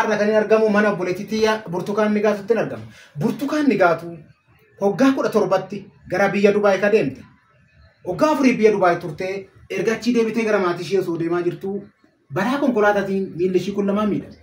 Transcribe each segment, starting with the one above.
Har'a kan argamu mana obboleettii tiyya Burtukaan Nigaatutti argama. Burtukaan Nigaatuu hoggaa 17tti gara biyya Dubaay ka deemte. Hoggaa 4 biyya Dubaay turtee erga achii deebitee gara maatii ishee osoo deemaa jirtu balaa konkolaataatiin miilli ishii kun lamaan miidhame.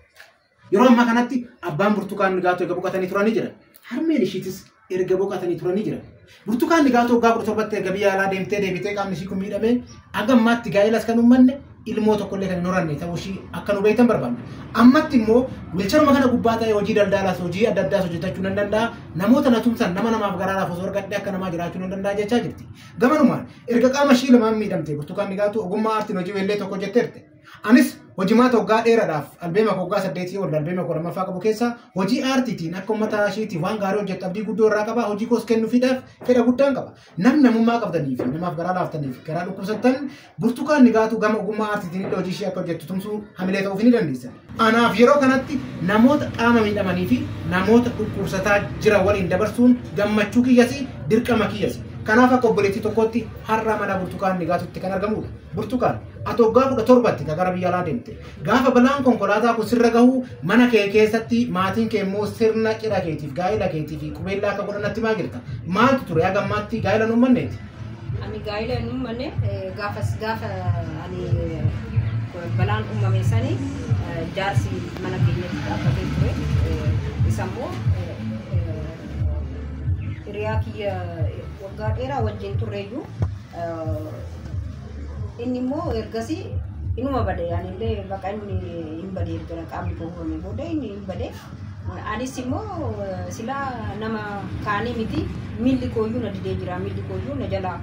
Yeroo ammaa kanatti abbaan Burtukaan Nigaatuu erga boqotanii turanii jiran. Harmeen ishiitis erga boqotanii turanii jiran. Burtukaan Nigaatuu hoggaa 17tti erga biyya alaa deemtee deebitee qaamni ishii kun miidhame hanga ammaatti gaa'ilas kan uummanne ilmoo tokkollee kan hin horanne ta'uu ishii akka nu beektan barbaanna. Ammatti immoo wiilcharuma kana gubbaa ta'ee hojii daldalaas hojii adda addaas hojjetachuu nan danda'a. Namoota na tumsan nama namaaf garaadhaaf osoo argadhe akka namaa jiraachuu nan danda'a jechaa jirti. Gamanumaan erga qaama ishii lamaan miidhamte Burtukaan Nigaatuu ogummaa aartiin hojii weellee tokko hojjetteerte. Anis hojimaata hoggaa dheeraadhaaf albeema hoggaa 8 ol albeema 12ffaa qabu keessa hojii aartiitiin akka uummata ishiitiif waan gaarii hojjettu abdii guddoo irraa qaba. Hojii koos kennuufiidhaaf fedha guddaan qaba. Namni namummaa qabdanii fi namaaf garaa laaftanii fi garaa dhukkubsattan Burtukaan Nigaatuu gama ogummaa aartiitiin illee hojii ishee akka hojjettu tumsuu hamilee ta'uuf ni dandeessan. Anaaf yeroo kanatti namoota qaama miidhamanii fi namoota dhukkubsataa jiran waliin dabarsuun gammachuu kiyyasi dirqama kiyyasi. Kanaaf akka obboleettii tokkotti har'a mana Burtukaan Nigaatutti kan argamudha. Burtukaan ati hoggaa 17tti gara biyya alaa deemte. Gaafa balaan konkolaataa kun sirra gahu mana kee keessatti maatiin kee immoo sirna cidha keetiif gaa'ela keetiif fi qubeellaa akka godhanatti maa jirta? Maaltu ture haga ammaatti gaa'ela hin uummanneeti? Ani gaa'ela hin uummanne gaafa ani balaan uumame sani jaarsi mana keenyatti dhaabbatee ture. Isa immoo hiriyaa kiyya waggaa dheeraa wajjin turreeyyuu inni immoo ergasii inuma bade. Anillee baqa inni hin bade erga qaamni koo hubame booda inni hin bade. Anis immoo silaa nama kaanii miti miilli kooyyuu na didee jira, miilli kooyyuu na jala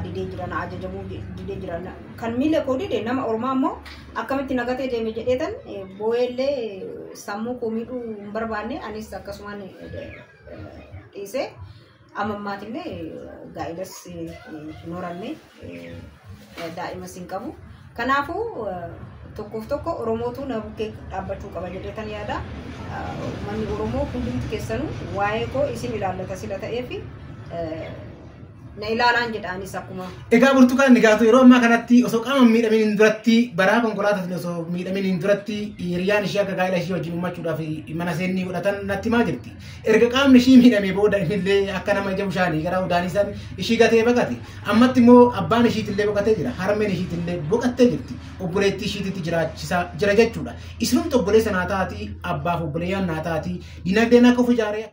didee jira, na ajajamuu didee jira. Kan miila koo dide nama ormaa immoo akkamitti nagatee deeme jedheetan boo'eellee sammuu koo miidhuu hin barbaanne anis akkasumaan dhiisee amma ammaatillee gaa'ilas hin horanne daa'imas hin qabu. Kanaafuu tokkoof tokko Oromootu na bukkee dhaabbachuu qaba jedheetan yaada. Uummanni Oromoo hundumti keessanuu waa'ee koo isin ilaallata sila ta'eef na ilaalaan jedhaanis akkuma. Egaa Burtukaan Nigaatuu yeroo ammaa kanatti osoo qaama miidhamiin hin duratti baraa konkolaataatiin osoo miidhamiin hin duratti hiriyaan ishee akka gaa'ela ishee wajjin uummachuudhaaf mana seennii godhatan natti himaa jirti. Erga qaamni ishii miidhamee booda innillee akka nama ija bishaanii gara udaanii san ishii gatee baqate. Ammatti immoo abbaan ishiitillee boqotee jira. Harmeen ishiitillee boqottee jirti. Obboleettii ishiititti jiraachisaa jira jechuudha. Isinumti obboleessa naa taatii, abbaaf obboleeyyaan naa taatii, dinagdeen akka of ijaaree.